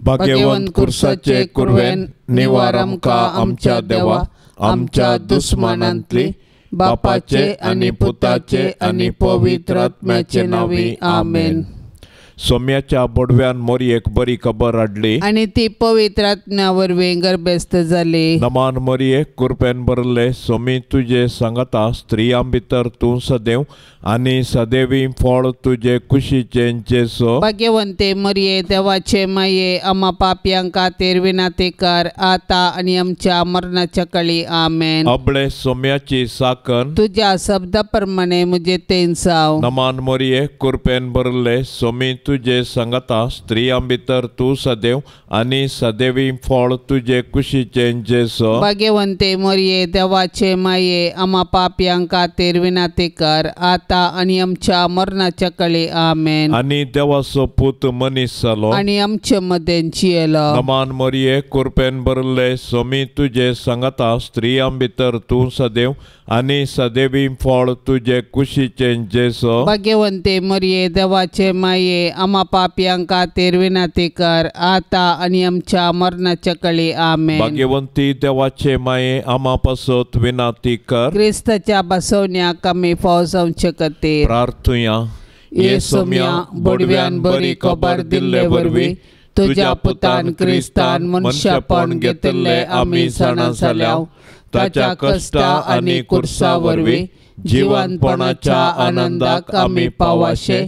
भाग्यवंत कुर्साचे कुरवेन निवार आमकां आमच्या देवा आमच्या दुस्मानांतली बापाचे आनी पुताचे आनी पवित्र आत्म्याचे नांवी आमेन. सोम्याच्या बोडव्यान मोरयेक बरी खबर हाडली आनी ती पवित्र आत्म्या वरवीं गर्भस्थ जाली. नमान मोरये कुरपेन भरले सोमी तुजे सांगता स्त्रियां भितर तूं सदैव आनी सदैवी फळ तुजे कुशीचें जेजू. भाग्यवंते मरिये देवाचे माये आम्हा पापयां खातीर विनंती कर आता आनी आमच्या मरणाच्या कळी आमेन. अबळे सोम्याची साकन तुज्या शब्दा प्रमाणे म्हजे तेन जावं. नमान मोरये कुरपेन भरले सोमी तुजे सांगता स्त्रियां भितर तूं सदैव आनी सदैवी फळ तुजे कुशीचें जेजू. भाग्यवंते मरिये देवाचे माये आम्हा पापयां खातीर विनंती कर आता आनी आमच्या मरणाच्या कळी आमेन. आनी देवाचो पूत मनीस जालो आनी आमचे मदें जियेलो. नमान मोरये कुरपेन भरले सोमी तुजे सांगता स्त्रियां भितर तूं सदैव आनी सदैवी फळ तुजे कुशीचें जेजू. भाग्यवंते मरिये देवाचे माये आम्हा पापयां खातीर विनंती कर आता आनी आमच्या मरणाच्या कळी आमेन. भाग्यवंती देवाचे माये आम्हा पासत विनंती कर. क्रिस्ताच्या बसवण्याक आमी फाव जावचे खातीर प्रार्थुया. ये सोम्या बोडव्यान बरी खबर दिल्ले वरवीं तुज्या पुतान क्रिस्तान मनशापण घेतिल्ले आमी जाणा जाल्या ताच्या कश्टा आनी कुर्सा वरवीं जिवनपणाच्या आनंदाक आमी पावाशे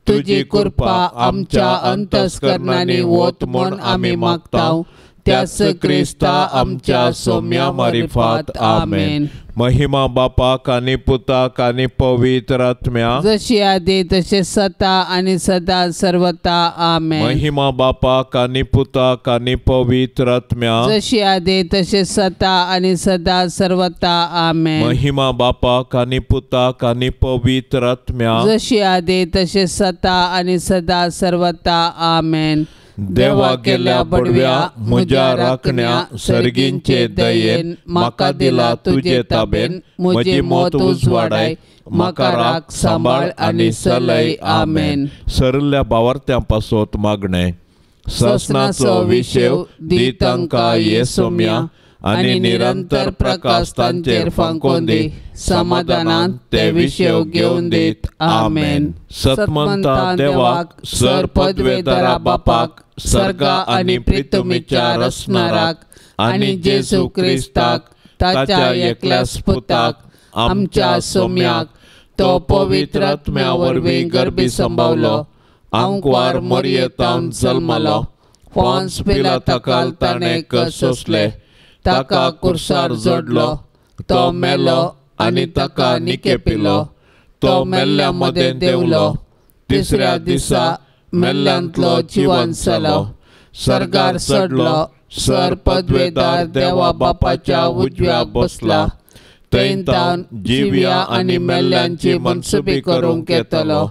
तुजी कृपा आमच्या अंतस्करणांनी वत म्हूण आमी मागता त्याच क्रिस्ता आमच्या सोम्या मारिफात आमेन. महिमा बापाक आनी पुताक आनी पवित्र आत्म्या जशी आदी तशे सता आनी सदा सर्वता आमेन. महिमा बापाक आनी पुताक आनी पवित्र आत्म्या जशी आदी तशे सता आनी सदा सर्वता आमेन. महिमा बापाक आनी पुताक आनी पवित्र आत्म्या जशी आदी तशे सता आनी सदा सर्वता आमेन. देवा गेल्या बडव्या म्हज्या राखण्या सर्गींचे दयेन म्हाका दिला तुजे ताबेन म्हजी मत उजवाडाय म्हाका राख सांबाळ आनी सलय आमेन. सरल्या बावार्थ्यां पासत मागणें. ससनाचो विशेव दी तांकां ये सोम्या आनी निरंतर प्रकाश तांचेर फांकोवन दी समाधानान ते विशेव घेवन दीत आमेन. सतमंता देवाक सर पदवेदारा बापाक सर्गा आनी प्रितमीच्या रसणाराक आनी जेजू क्रिस्ताक ताच्या एकल्याच पुताक आमच्या सोम्याक तो पवित्र आत्म्या वरवीं गर्भी संभावलो आंकवार मोरयेतावन जल्मलो पोन्स पिलाता ताणें सोंसले ताका कुर्सार जोडलो तो मेलो आनी ताका निकेपिलो तो मेल्ल्या मदें देंवलो तिसऱ्या दिसा मेल्ल्यांतलो जिवन जालो सर्गार चडलो सर पदवेदार देवा बापाच्या उजव्याक बसला थंय तावन जिव्या आनी मेल्ल्यांची मनसुबी करूंक येतलो.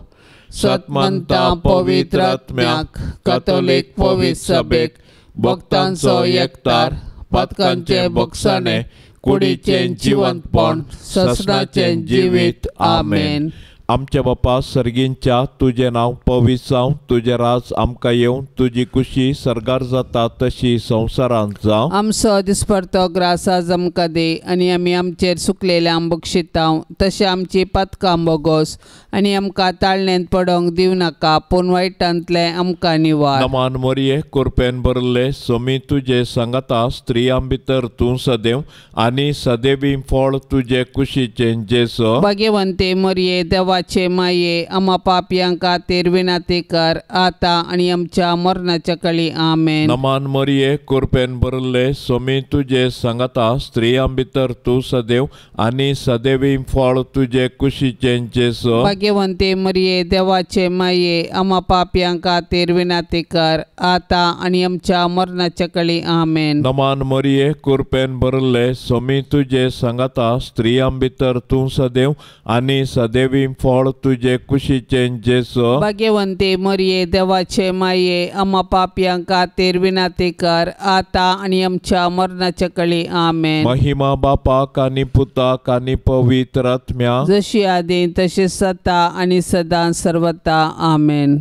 सतमंता पवित्र आत्म्याक कथोलीक पवित्र सभेक भक्तांचो एकतार पातकांचे बक्षाणे कुडीचें जिवंतपण ससनाचें जिवीत आमेन. आमच्या बापा सर्गींच्या तुजें नांव पवित्र जावं तुजें राज आमकां येवं तुजी कुशी सर्गार जाता तशी संवसारांत जावं. आमचो दिसपडतो ग्रास आज आमकां दी आनी आमी आमचेर सुकलेल्या बक्षितांव तशें आमची पातकां बोगोस आनी आमकां ताळण्यांत पडोंक दिवं नाका पूण वायटांतलें आमकां निवार. नमान मोरये कुरपेन भरले सोमी तुजे सांगाता स्त्रियां भितर तूं सदैव आनी सदैवी फळ तुजे कुशीचें जेजू. भाग्यवंते मोरये देवाचे माये आम्हा पापयां खातीर विनंती कर आता आनी आमच्या मरणाच्या कळी आमेन. नमान मोरये कुरपेन भरले सोमी तुजे सांगाता स्त्रियां भितर तूं सदैव आनी सदैवी फळ तुजे कुशीचें जेजू. भाग्यवंते मरिये देवाचे माये आम्हा पापयां खातीर विनंती कर आता आनी आमच्या मरणाच्या कळी आमेन. नमान मोरये कुरपेन भरले सोमी तुजे सांगाता स्त्रियां भितर तूं सदैव आनी सदैवी फळ तुजे कुशीचें जेजू. भाग्यवंते मरिये देवाचे माये आम्हा पापयां खातीर विनंती कर आता आनी आमच्या मरणाच्या कळी आमेन. महिमा बापाक आनी पुताक आनी पवित्र आत्म्या जशी आदी तशी सता आनी सदा सर्वता आमेन.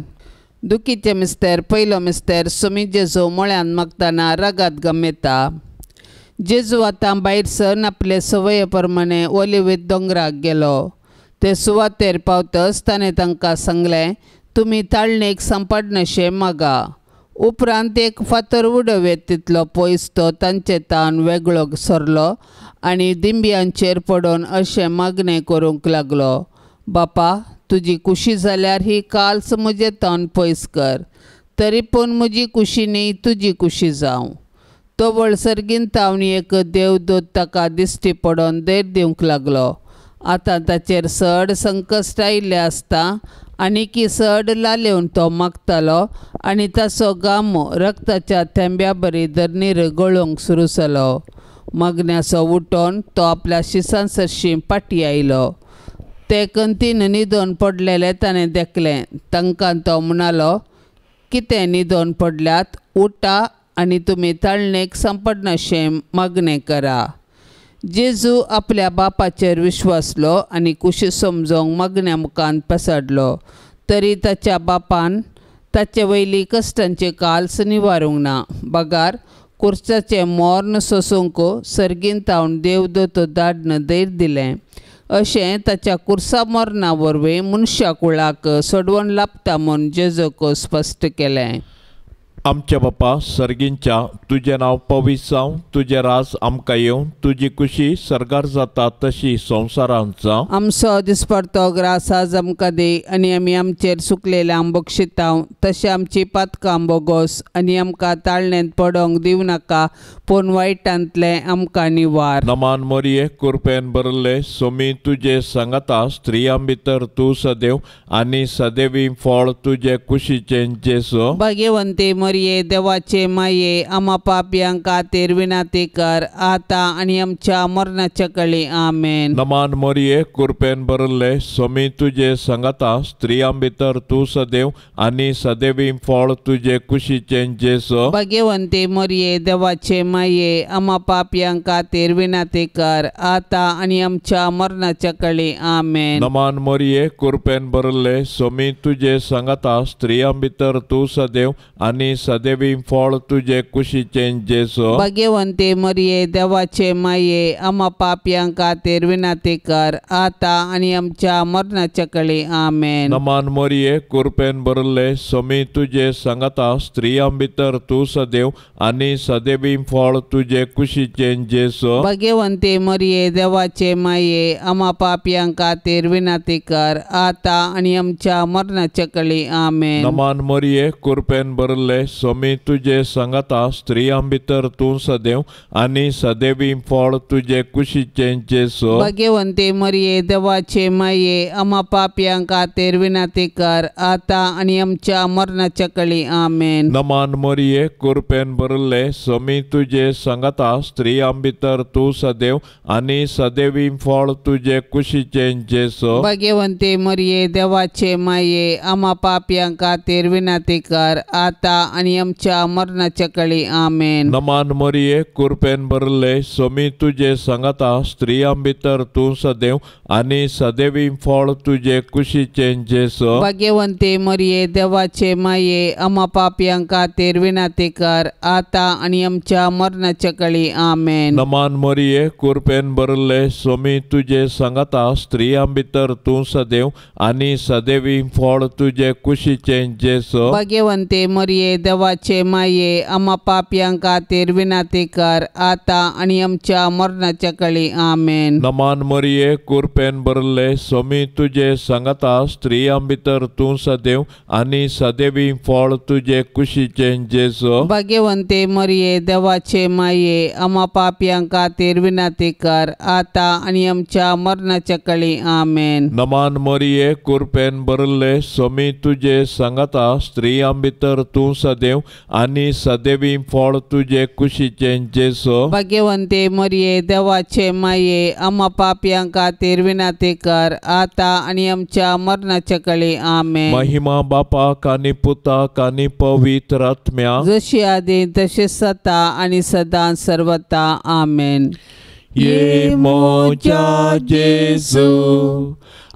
दुखीचे मिस्तेर पयलो मिस्तेर सुमी जेजू मुळ्यान मागतना रगात गमेता. जेजू आतां भायर सरून आपले संवये प्रमाणे ओलिव्ह दोंगराक गेलो. ते सुवातेर पावतच ताणें तांकां सांगलें, तुमी ताळणेक सांपडनाशें मागा. उपरांत एक फातर उडोवयेत तितलो पयस तो तांचे तावन वेगळो सरलो आनी दिंब्यांचेर पडून अशें मागणें करूंक लागलो, बापा तुजी कुशी जाल्यार ही काल्स म्हजे तावन पयस कर, तरी पूण म्हजी कुशी न्ही तुजी कुशी जावं. तो वळसर्गीन तावन एक देवदूत ताका दिश्टी पडून धैर्य दिवंक लागलो. आतां ताचेर चड संकश्ट आयिल्लें आसता आनीकी चड लालेवन तो मागतालो आनी ताचो घाम रक्ताच्या थेंब्या बरी धरणीर गळोवंक सुरू जालो. मागण्याचो उठोन तो आपल्या शिसां सरशीं फाटीं आयलो. ते कंतीन न्हिदोन पडलेले ताणें देखलें. तांकां तो म्हणालो, कितें न्हिदोन पडल्यात? उठा आनी तुमी ताळणेक सांपडनाशें मागणें करा. जेजू आपल्या बापाचेर विश्वासलो आनी कुशी समजोंक मागण्या मुखान पसडलो, तरी ताच्या बापान ताचे वयली कश्टांचे काल्स निवारूंक ना, बगार कुर्चाचें मोर्न सोसूंक सर्गीन तावन देवदूत धाडन धैर्य दिलें. अशें ताच्या कुर्सा मरणा वरवीं मनशा कुळाक सोडवण लाभता म्हूण जेजूक स्पश्ट केलें. आमच्या बापा सर्गींच्या, तुजें नांव पवित्र जावं, तुजें राज आमकां येवं, तुजी कुशी सर्गार जाता तशी संवसारांत जावं. आमचो दिसपडतो ग्रास आज आमकां दी आनी आमी आमचेर सुकलेल्या बक्षितांव तशें आमची पातकां बोगोस आनी आमकां ताळणेंत पडोंक दिवं नाका, पूण वायटांतलें आमकां निवार. नमान मोरये, कृपेन भरले, सोमी तुजे सांगाता, स्त्रियां भितर तूं सदैव आनी सदैवी फळ तुजे कुशीचें जेजू. भाग्यवंती मरिये, देवाचे माये, आमा पापयां खातीर विनंती कर आतां आनी आमच्या मरणाच्या कळी. आमेन. नमान मोरये, कृपेन भरले, सोमी तुजे सांगाता, स्त्रियां भितर तूं सदैव आनी सदैवी फळ तुजे कुशीचें जेजू. भाग्यवंती मरिये, देवाचे माये, आमा पापयां खातीर विनंती कर आतां आनी आमच्या मरणाच्या कळी. आमेन. नमान मोरये, कृपेन भरले, सोमी तुजे सांगाता, स्त्रियां भितर तूं सदैव आनी सदैवी फळ तुजे कुशीचें जेजू. भाग्यवंती मरिये, देवाचे माये, आमा पापयां खातीर विनंती कर आतां आनी आमच्या मरणाच्या कळी. आमेन. नमान मोरये, कृपेन भरले, सोमी तुजे सांगाता, स्त्रियां भितर तूं सदैव आनी सदैवी फळ तुजे कुशीचें जेजू. भाग्यवंती मरिये, देवाचे माये, आमा पापयां खातीर विनंती कर आतां आनी आमच्या मरणाच्या कळी. आमेन. नमान मोरये, कृपेन भरले, सोमी तुजे सांगाता, स्त्रियां भितर तूं सदैव आनी सदैवी फळ तुजे कुशीचें जेजू. भाग्यवंती मरिये, देवाचे माये, आमा पापयां खातीर विनंती कर आतां आनी आमच्या मरणाच्या कळी. आमेन. नमान मोरये, कृपेन भरले, सोमी तुजे सांगाता, स्त्रियां भितर तूं सदैव आनी सदैवी फळ तुजे कुशीचें जेजू. भाग्यवंती मरिये, देवाचे माये, आमा पापयां खातीर विनंती कर आतां आनी आमच्या मरणाच्या कळी. आमेन. नमान मोरये, कृपेन भरले, सोमी तुजे सांगाता, स्त्रियां भितर तूं सदैव आनी सदैवी फळ तुजे कुशीचें जेजू. भाग्यवंती मरिये, देवाचे माये, आमा पापयां खातीर विनंती कर आतां आनी आमच्या मरणाच्या कळी. आमेन. नमान मोरये, कृपेन भरले, सोमी तुजे सांगाता, स्त्रियां भितर तूं सदैव आनी सदैवी फळ तुजे कुशीचें जेजू. भाग्यवंती मरिये, देवाचे माये, आमा पापयां खातीर विनंती कर आतां आनी आमच्या मरणाच्या कळी. आमेन. नमान मोरये, कृपेन भरले, सोमी तुजे सांगाता, स्त्रियां भितर तूं सदैव आनी सदैवी फळ तुजे कुशीचें जेजू. भाग्यवंती मरिये, देवाचे माये, आमा पापयां खातीर विनंती कर आतां आनी आमच्या मरणाच्या कळी. आमेन. नमान मोरये, कृपेन भरले, सोमी तुजे सांगाता, स्त्रियां भितर तूं सदैव आनी सदैवी फळ तुजे कुशीचें जेजू. भाग्यवंती मरिये, देवाचे माये, आमा पापयां खातीर विनंती कर आतां आनी आमच्या मरणाच्या कळी. आमेन. महिमा बापाक आनी पुताक आनी पवित्र आत्म्याक, जशी आदी तशी सता आनी सदां सर्वता. आमेन. ये मोजा जेजू,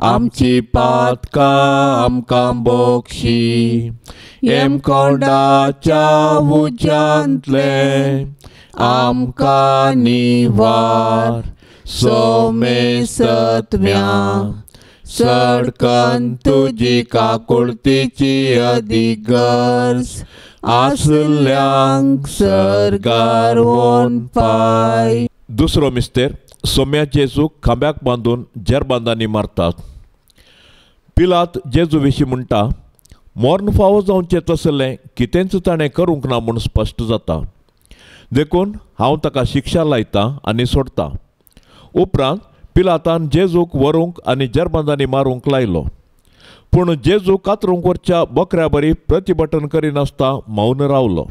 आमची पातकां आमकां बक्षी हेमकोंडाच्या उज्यांतले आमकां निवार सोमेसत्म्या सडकन तुजी काकुळतीची अदीक गरज आसल्यांक सरकार वोन पाय. दुसरो मिस्तेर सोम्या जेजूक खांब्याक बांदून जेरबांदांनी मारतात. पिलात जेजू विशीं म्हणटा मर्ण फावो जावचें तसलें कितेंच ताणें करूंक ना म्हूण स्पश्ट जाता, देखून हांव ताका शिक्षा लायतां आनी सोडटां. उपरांत पिलातान जेजूक व्हरूंक आनी जेरबांदांनी मारूंक लायलो. पूण जेजू कातरूंक व्हरच्या बकऱ्या बरी प्रतिभटन करिनासतना मौन रावलो,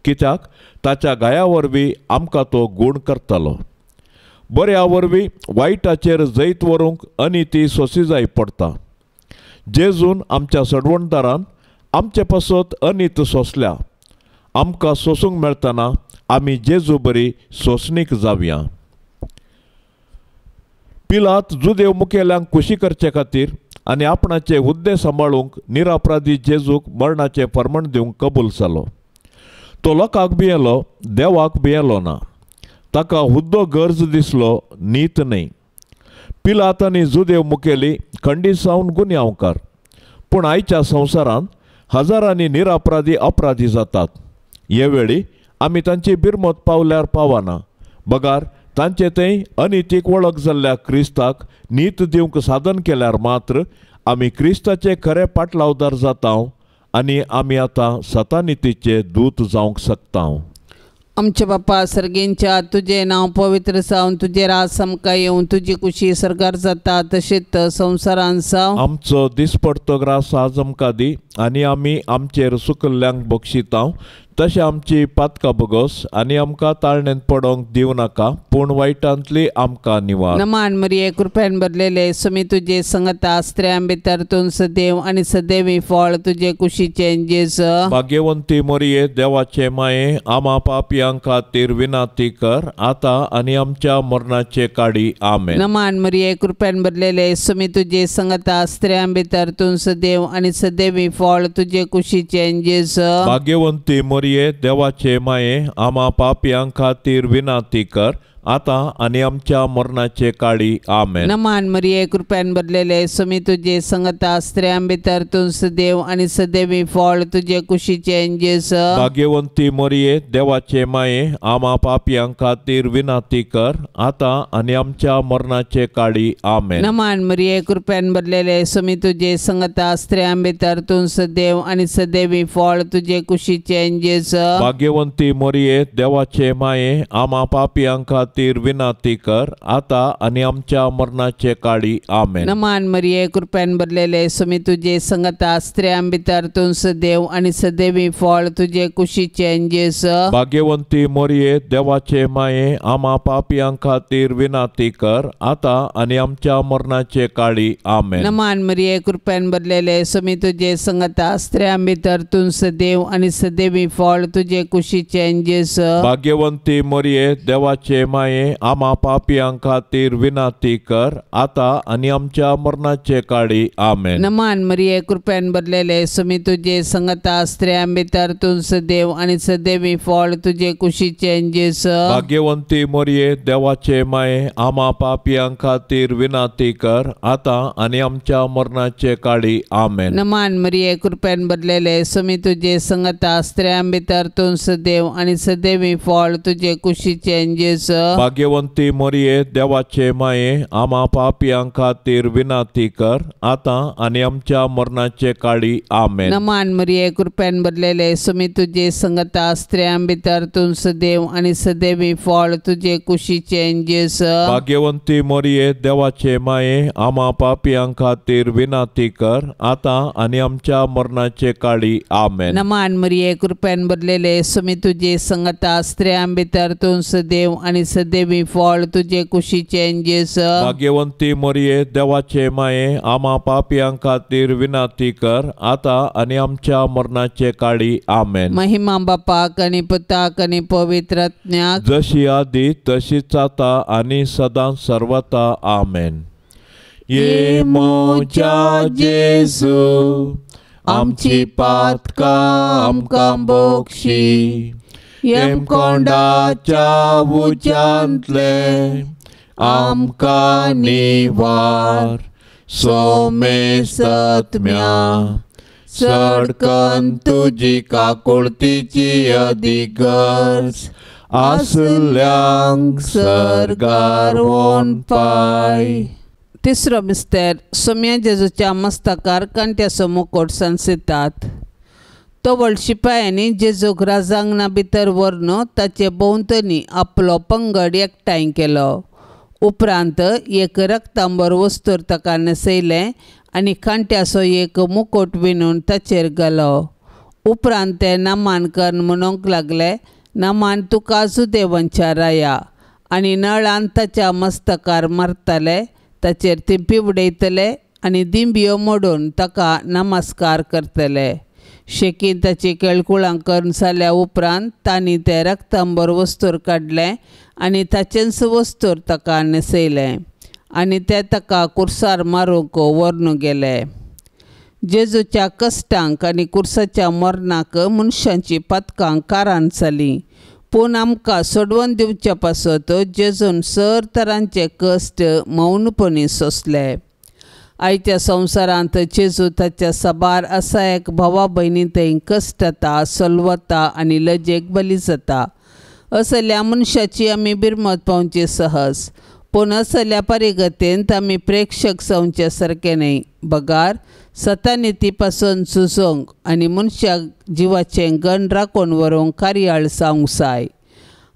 कित्याक ताच्या गाया वरवीं आमकां तो गूण करतालो. बऱ्या वरवीं वायटाचेर जैत व्हरूंक अनिती सोंसी जाय पडटा. जेजून आमच्या सडवणदारान आमचे पासत अनीत सोंसल्या. आमकां सोंसूंक मेळटना आमी जेजू बरी सोंसणीक जावया. पिलात जुदेव मुखेल्यांक खुशी करचे खातीर आनी आपणाचे हुद्दे सांबाळूंक निरापराधी जेजूक मरणाचें फर्मण दिवंक कबूल जालो. तो लोकांक भियेलो, देवाक भियेलो ना. ताका हुद्दो गरज दिसलो, नीत न्हय. पिलात आनी जुदेव मुखेली खंडीत जावन गुन्यांवकार. पूण आयच्या संवसारांत हजारांनी निरापराधी अपराधी जातात. हे वेळी आमी तांची बिरमत पावल्यार पावना, बगार तांचे थंय अनितीक वळख जाल्ल्या क्रिस्ताक नीत दिवंक साधन केल्यार मात्र आमी क्रिस्ताचे खरे पाटलावदार जाता आनी आमी आतां सतानितीचे दूत जावंक शकता. आमच्या बापा सर्गेंच्या तुजें नांव पवित्र जावन तुजें राज आमकां येवन तुजी कुशी सरकार जाता तशेंच संवसारान जावं. आमचो दिसपडतो ग्रास आज आमकां दी आनी आमी आमचेर सुकल्ल्यांक बक्षितांव तशें आमची पातकां बगोस आनी आमकां ताळणेंत पडोंक दिवं नाका, पूण वायटांतली आमकां निवार. नमान मरिये कृपेन भरलेले सुमी तुजे संगता स्त्रियां भितर तूं सदैव आनी सदैवी फळ तुजे कुशीचें जेजू. भाग्यवंती मरिये देवाचे माये आमा पापयां खातीर विनाती कर आतां आनी आमच्या मरणाचे काडी. आमेन. नमान मरिये कृपेन भरलेले सुमी तुजे संगता स्त्रियां भितर तूं सदैव आनी सदैवी फळ तुजे कुशीचें जेजू. भाग्यवंती मरिये देवाचे माये आमा पापयां खातीर विनाती कर आतां आनी आमच्या मरणाचे काडी. आमेन. नमान मरिये कृपेन भरलेले सुमी तुजे संगता स्त्रियां भितर तूं सदैव आनी सदैवी फळ तुजे कुशीचें जेजू. भाग्यवंती मरिये देवाचे माये आमा पापयां खातीर विनाती कर आतां आनी आमच्या मरणाचे काडी. आमेन. नमान मरिये कृपेन भरलेले सुमी तुजे संगता स्त्रियां भितर तूं सदैव आनी सदैवी फळ तुजे कुशीचें जेजू. भाग्यवंती मरिये देवाचे माये आमा पापयां खातीर विनाती कर आतां आनी आमच्या मरणाचे काडी. आमेन. नमान मरिये कृपेन भरलेले सुमी तुजे संगता स्त्रियां भितर तूं सदैव आनी सदैवी फळ तुजे कुशीचें जेजू. भाग्यवंती मरिये देवाचे माये आमा पापयां खातीर विनाती कर आतां आनी आमच्या मरणाचे काडी. आमेन. नमान मरिये कृपेन भरलेले सुमी तुजे संगता स्त्रियां भितर तूं सदैव आनी सदैवी फळ तुजे कुशीचें जेजू. भाग्यवंती मरिये देवाचे माये आमा पापयां खातीर विनाती कर आतां आनी आमच्या मरणाचे काडी. आमेन. नमान मरिये कृपेन भरलेले सुमी तुजे संगता स्त्रियां भितर तूं सदैव आनी सदैवी फळ तुजे कुशीचें जेजू. भाग्यवंती मरिये देवाचे माये आमा पापयां खातीर विनाती कर आतां आनी आमच्या मरणाचे काडी. आमेन. नमान मरिये कृपेन भरलेले सुमी तुजे संगता स्त्रियां भितर तूं सदैव आनी सदैवी फळ तुजे कुशीचें जेजू. भाग्यवंती मरिये देवाचे माये आमा पापयां खातीर विनाती कर आतां आनी आमच्या मरणाचे काडी. आमेन. नमान मरिये कृपेन भरलेले सुमी तुजे संगता स्त्रियां भितर तूं सदैव आनी सदैवी फळ तुजे कुशीचें जेजू. भाग्यवंती मरिये देवाचे माये आमा पापयां खातीर विनाती कर आतां आनी आमच्या मरणाचे काडी. आमेन. नमान मरिये कृपेन भरलेले सुमी तुजे संगता स्त्रियां भितर तूं सदैव आनी सदैवी फळ तुजे कुशीचें जेजू. भाग्यवंती मरिये देवाचे माये आमा पापयां खातीर विनाती कर आतां आनी आमच्या मरणाचे काडी. आमेन. महिमा बापाक आनी पुताक आनी पवित्र आत्म्याक, जशी आदी तशीच आतां आनी सदां सर्वता. आमेन. ये मोजा जेजू आमची पातकां आमकां बोक्षी येमकोंडाच्या उज्यांतले आमकां निवार सोमेसत्म्या सडकन तुजी काकुळतीची अधिगर्ज आसल्यांक सर्गार वोन पाय. तिसरो मिस्तेर सोम्या जेजूच्या मस्तकार कांट्याचो मुकोट सांसयतात. तवळ शिपायांनी जेजूक राजांगणा भितर व्हरून ताचे भोंवतणी आपलो पंगड एकठांय केलो. उपरांत एक रक्तांबर वस्तूर ताका न्हेसयलें आनी कांट्याचो एक मुकोट विणून ताचेर घालो. उपरांत ते नमान कर म्हणूंक लागले, नमान तुका जुदेवांच्या राया. आनी नळान ताच्या मस्तकार मारताले, ताचेर तिंपी उडयतले आनी दिंबियो मोडून ताका नमस्कार करतले. शेकीन ताची केळकुळां करून जाल्या उपरांत तांणी तें रक्तांबर वस्तूर काडलें आनी ताचेंच वस्तूर ताका न्हेसयलें आनी ते ताका कुर्सार मारूंक व्हरून गेले. जेजूच्या कश्टांक आनी कुर्साच्या मरणाक मनशांची पातकां कारान जालीं, पूण आमकां सोडवून दिवचे पासत जेजून सर तरांचे कश्ट मौनपणी सोंसले. आयच्या संवसारांत जेजू ताच्या साबार असायक भावा भयणी थंय कश्टता, सलवता आनी लजेक बली जाता. असल्या मनशाची आमी बिरमत पावची सहज, पूण असल्या परिगतेंत आमी प्रेक्षक जावचे सारकें न्हय, बगार सतानिती पासून झुजोंक आनी मनशाक जिवाचें गण राखून व्हरूंक कार्याळ जावंक जाय.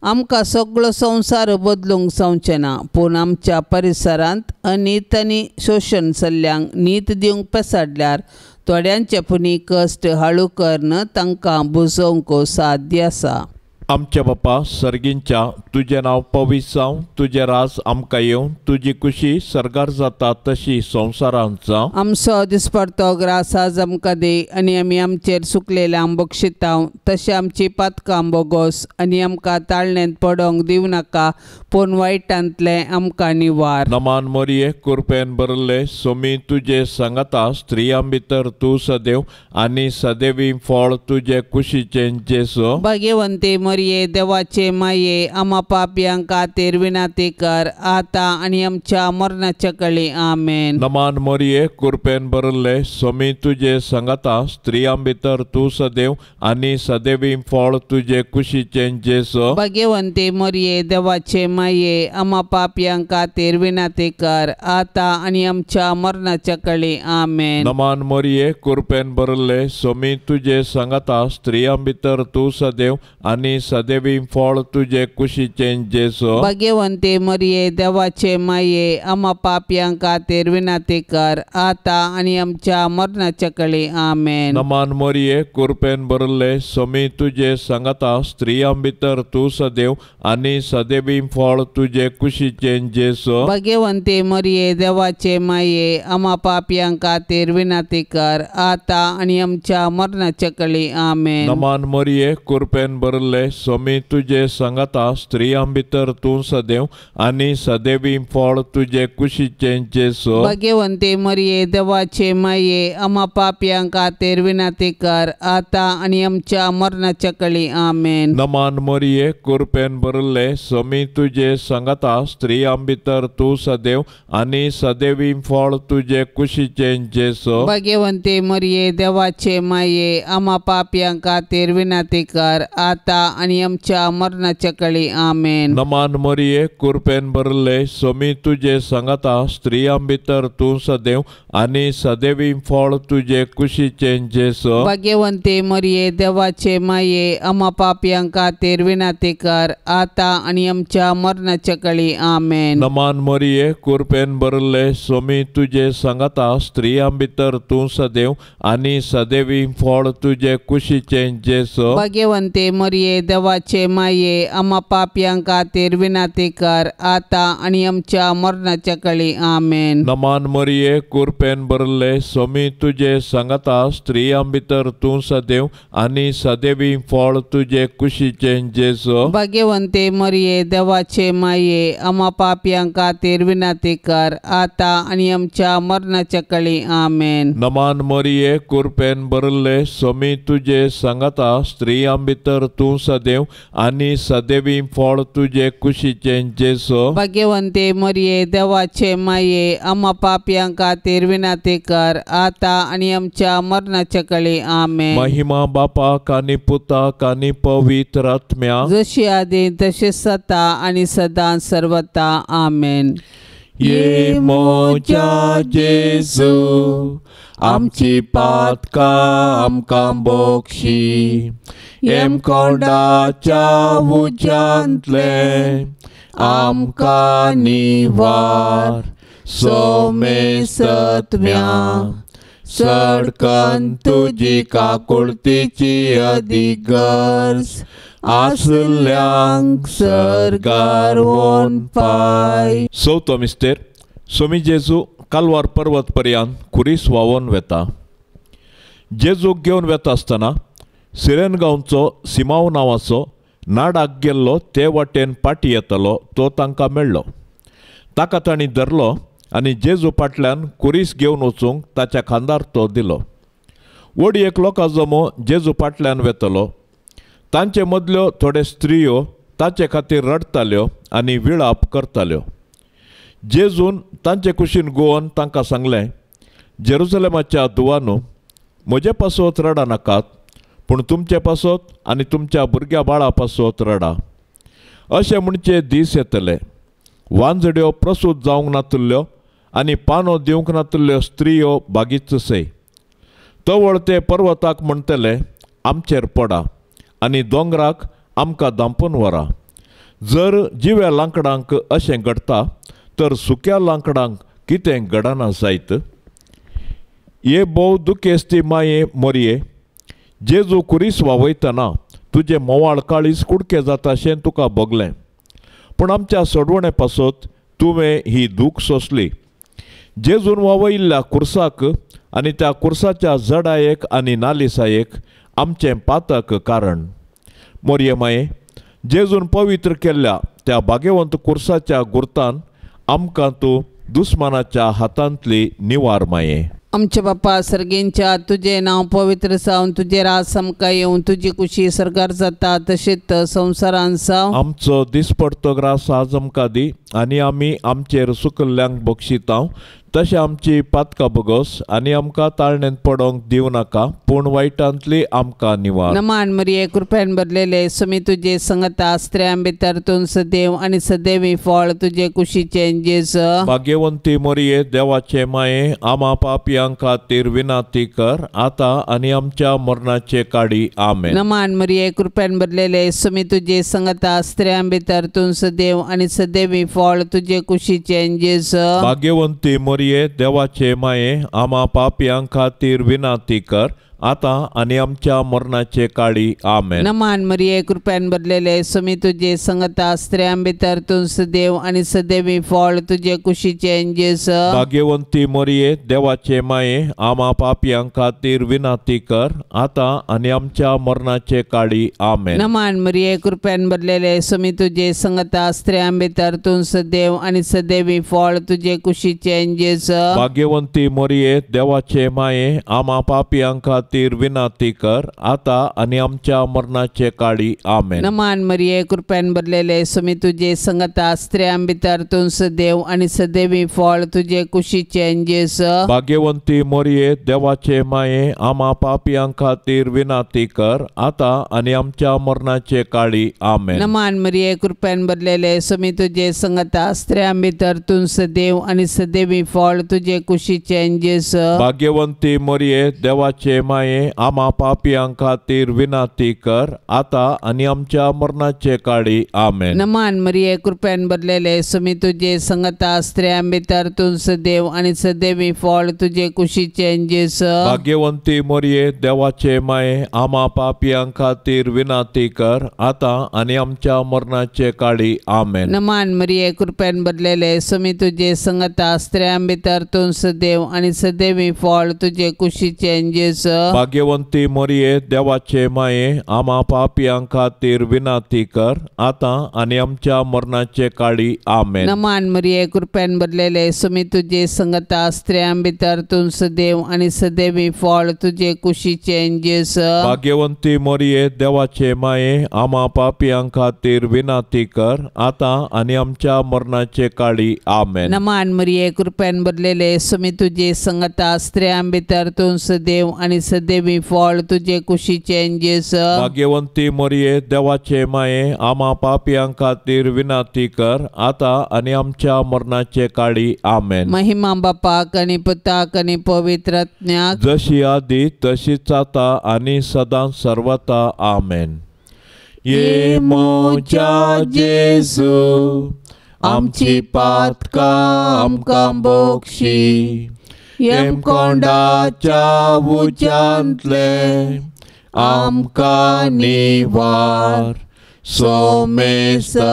आमकां सगळो संवसार बदलूंक जावचें ना, पूण आमच्या परिसरांत अनीत आनी शोशण जाल्ल्यांक नीत दिवंक पेसाडल्यार थोड्यांचे पुणी कश्ट हाळू करून तांकां बुजोवंक साध्य आसा. आमच्या बापा सर्गींच्या तुजें नांव पवित्र जावं, तुजें राज आमकां येवं, तुजी कुशी सर्गार जाता तशी संवसारांत जावं. आमचो दिसपडतो ग्रास आज आमकां दी आनी आमी आमचेर सुकलेल्या बक्षितांव तशें आमची पातकां बोगोस आनी आमकां ताळणेंत पडोंक दिवं नाका, पूण वायटांतलें आमकां निवार. नमान मोरये कुरपेन भरले सोमी तुजे सांगाता, स्त्रियां भितर तूं सदैव आनी सदैवी फळ तुजे कुशीचें जेजू. भाग्यवंती मरिये देवाचे माये आमा पापयांक खातीर विनंती कर आतां आनी आमच्या मरणाच्या कळी. आमेन. नमान मोरये कुरपेन भरले सोमी तुजे सांगाता, स्त्रियां भितर तूं सदैव आनी सदैवी फळ तुजे कुशीचें जेजू. भाग्यवंती मरिये देवाचे माये आमा पापयांक खातीर विनंती कर आतां आनी आमच्या मरणाच्या कळी. आमेन. नमान मोरये कुरपेन भरले सोमी तुजे सांगाता, स्त्रियां भितर तूं सदैव आनी सदैवी फळ तुजे कुशीचें जेजू. भाग्यवंती मरिये देवाचे माये आमा पापयांक खातीर विनंती कर आतां आनी आमच्या मरणाच्या कळी. आमेन. नमान मोरये कुरपेन भरले सोमी तुजे सांगाता, स्त्रियां भितर तूं सदैव आनी सदैवी फळ तुजे कुशीचें जेजू. भाग्यवंती मरिये देवाचे माये आमा पापयांक खातीर विनंती कर आतां आनी आमच्या मरणाच्या कळी. आमेन. नमान मोरये कुरपेन भरले सोमी तुजे सांगाता, स्त्रियां भितर तूं सदैव आनी सदैवी फळ तुजे कुशीचें जेजू. भाग्यवंती मरिये देवाचे माये आमा पापयांक खातीर विनंती कर आतां आनी आमच्या मरणाच्या कळी. आमेन. नमान मोरये कुरपेन भरले सोमी तुजे सांगाता, स्त्रियां भितर तूं सदैव आनी सदैवी फळ तुजे कुशीचें जेजू. भाग्यवंती मरिये देवाचे माये आमा पापयांक खातीर विनंती कर आतां आनी आमच्या मरणाच्या कळी. आमेन. नमान मोरये कुरपेन भरले सोमी तुजे सांगाता, स्त्रियां भितर तूं सदैव आनी सदैवी फळ तुजे कुशीचें जेजू. भाग्यवंती मरिये देवाचे माये आमा पापयांक खातीर विनंती कर आतां आनी आमच्या मरणाच्या कळी. आमेन. नमान मोरये कुरपेन भरले सोमी तुजे सांगाता, स्त्रियां भितर तूं सदैव आनी सदैवी फळ तुजे कुशीचें जेजू. भाग्यवंती मरिये देवाचे माये आमा पापयां खातीर विनंती कर आतां आनी आमच्या मरणाच्या कळी आमेन. नमान मरिये कुरपेन भरले सोमी तुजे सांगाता स्त्रियां भितर तूं सदैव आनी सदैवी फळ तुजे कुशीचें जेजू. भाग्यवंते मरिये देवाचे माये आमा पापयां खातीर विनंती कर आतां आनी आमच्या मरणाच्या कळी आमेन. नमान मरिये कुरपेन भरले सोमी तुजे सांगाता स्त्रियां भितर तूं सदैव आनी सदैवी फळ तुजे कुशीचें जेजू. भाग्यवंते मरिये देवाचे माये आमा पापयां खातीर विनंती कर आतां आनी आमच्या मरणाच्या कळी आमेन. महिमा बापाक आनी पुताक आनी पवित्र आत्म्या जशी आदी तशी सता आनी सदां सर्वता आमेन. ये मोजा जेजू आमची पातकां आमकां बक्षी हेमकोंडाच्या उज्यांतलें आमकां निवार सोमेसत्म्या सडकन तुजी काकुळतीची अदीक गरज आसल्यांक सरकार वोन पाय. चवथो मिस्तेर सोमी जेजू कालवार पर्वत पर्यंत खुरीस व्हांवोन वेता. जेजूक घेवन वेता आसतना सिरेन गांवचो सिमांव नांवाचो नाडाक गेल्लो ते वाटेन पाटी येतालो तो तांकां मेळ्ळो. ताका तांणी धरलो आनी जेजू फाटल्यान खुरीस घेवन वचूंक ताच्या खांदार तो दिलो. व्हड एक लोकां जमो जेजू फाटल्यान वेतलो. तांचे मदल्यो थोडे स्त्रियो ताचे खातीर रडटाल्यो आनी विळाप करताल्यो. जेजून तांचे कुशीन गोवन तांकां सांगलें, जेरुजलेमाच्या दुवानू म्हजे पासत रडा नाकात, पूण तुमचे पासत आनी तुमच्या भुरग्या बाळा पासत रडा. अशें म्हणचे दीस येतले वांजड्यो प्रसूत जावंक नातल्यो आनी पानो दिवंक नातल्यो स्त्रियो बागीच सय. तवळ ते पर्वताक म्हणटले आमचेर पडा आनी दोंगराक आमकां धांपून व्हरा. जर जिव्या लांकडांक अशें घडटा तर सुक्या लांकडांक कितें घडना जायत. हे भोव दुखेस्ती माये मोरये जेजू खुरीस वावयतना तुजें मोवाळ काळीज कुडके जाता अशें तुका भोगलें, पूण आमच्या सोडवणे पासत तुवें ही दूख सोंसली. जेजून वावयिल्ल्या खुर्साक आनी त्या खुर्साच्या जडायेक आनी नालिसायेक आमचें पातक कारण. मोरये माये जेजून पवित्र केल्ल्या त्या भाग्यवंत खुर्साच्या गुर्तान आमकां तूं दुस्मानाच्या हातांतली निवार माये. आमच्या बापा सर्गेंच्या तुजें नांव पवित्र जावन तुजें राज आमकां येवन तुजी कुशी सरकार जाता तशेंच संवसारान जावं. आमचो दिसपडतो ग्रास आज आमकां दी आनी आमी आमचेर सुकल्ल्यांक बक्षितांव तशें आमची पातकां बगस आनी आमकां ताळणेंत पडोंक दिवं नाका, पूण वायटांतली आमकां निवार. नमान मरिये कृपेन भरलेले सुमी तुजे संगता स्त्रियां भितर तूं सदैव आनी सदैवी फळ तुजे कुशीचें जेजू. भाग्यवंती मरिये देवाचे माये आमा पापयां खातीर विनंती कर आतां आनी आमच्या मरणाचे काडी आमेन. नमान मरिये कृपेन भरलेले सुमी तुजे संगता स्त्रियां भितर तूं सदैव आनी सदैवी फळ तुजे कुशीचें जेजू. भाग्यवंती मरिये देवाचे माये आमा पापयां खातीर विनंती कर आतां आनी आमच्या मरणाचे काळी आमेन. नमान मरिये कृपेन भरलेले सुमी तुजे संगता स्त्रियां भितर तूं सदैव आनी सदैवी फळ तुजे कुशीचें जेजू. भाग्यवंती मरिये देवाचे माये आमा पापयां खातीर विनंती कर आतां आनी आमच्या मरणाचे काळी आमेन. नमान मरिये कृपेन भरलेले सुमी तुजे संगता स्त्रियां भितर तूं सदैव आनी सदैवी फळ तुजे कुशीचें जेजू. भाग्यवंती मरिये देवाचे माये आमा पापयां खातीर विनंती कर आतां आनी आमच्या मरणाचे काळी आमेन. नमान मरिये कृपेन भरलेले सुमी तुजे संगता स्त्रियां भितर तूं सदैव आनी सदैवी फळ तुजे कुशीचें जेजू. भाग्यवंती मरिये देवाचे माये आमा पापयां खातीर विनंती कर आतां आनी आमच्या मरणाचे काळी आमेन. नमान मरिये कृपेन भरलेले सुमी तुजे संगता स्त्रियां भितर तूं सदैव आनी सदैवी फळ तुजे कुशीचें जेजू. भाग्यवंती मरिये देवाचे माये माये आमा पापयां खातीर विनाती कर आतां आनी आमच्या मरणाचे काळी आमेन. नमान मरिये कृपेन भरलेले सुमी तुजे संगता स्त्रियां भितर तूं सदैव आनी सदैवी फळ तुजे कुशीचें जेजू. भाग्यवंती मरिये देवाचे माये आमा पापयां खातीर विनाती कर आतां आनी आमच्या मरणाचे काळी आमेन. नमान मरिये कृपेन भरलेले सुमी तुजे संगता स्त्रियां भितर तूं सदैव आनी सदैवी फळ तुजे कुशीचें जेजू. भाग्यवंती मरिये देवाचे माये आमा पापयां खातीर विनाती कर आतां आनी आमच्या मरणाचे काळी आमेन. नमान मरिये कृपेन भरलेले सुमी तुजे संगता स्त्रियां भितर तूं सदैव आनी सदैवी फळ तुजे कुशीचें जेजू. भाग्यवंती मरिये देवाचे माये आमा पापयां खातीर विनाती कर आतां आनी आमच्या मरणाचे काळी आमेन. नमान मरिये कृपेन भरलेले सुमी तुजे संगता स्त्रियां भितर तूं सदैव आनी सदैवी फळ तुजे कुशीचें जेजू. भाग्यवंती मरिये देवाचे माये आमा पापयां खातीर विनाती कर आतां आनी आमच्या मरणाचे काळी आमेन. महिमा बापाक आनी पुताक आनी पवित्र आत्म्याक, जशी आदी तशीच आतां आनी सदां सर्वता आमेन. ये म्हज्या जेजू आमची पातकां आमकां बोक्षी, येमकोंडाच्या उज्यांतले आमकां निवार, सोमेसत्म्या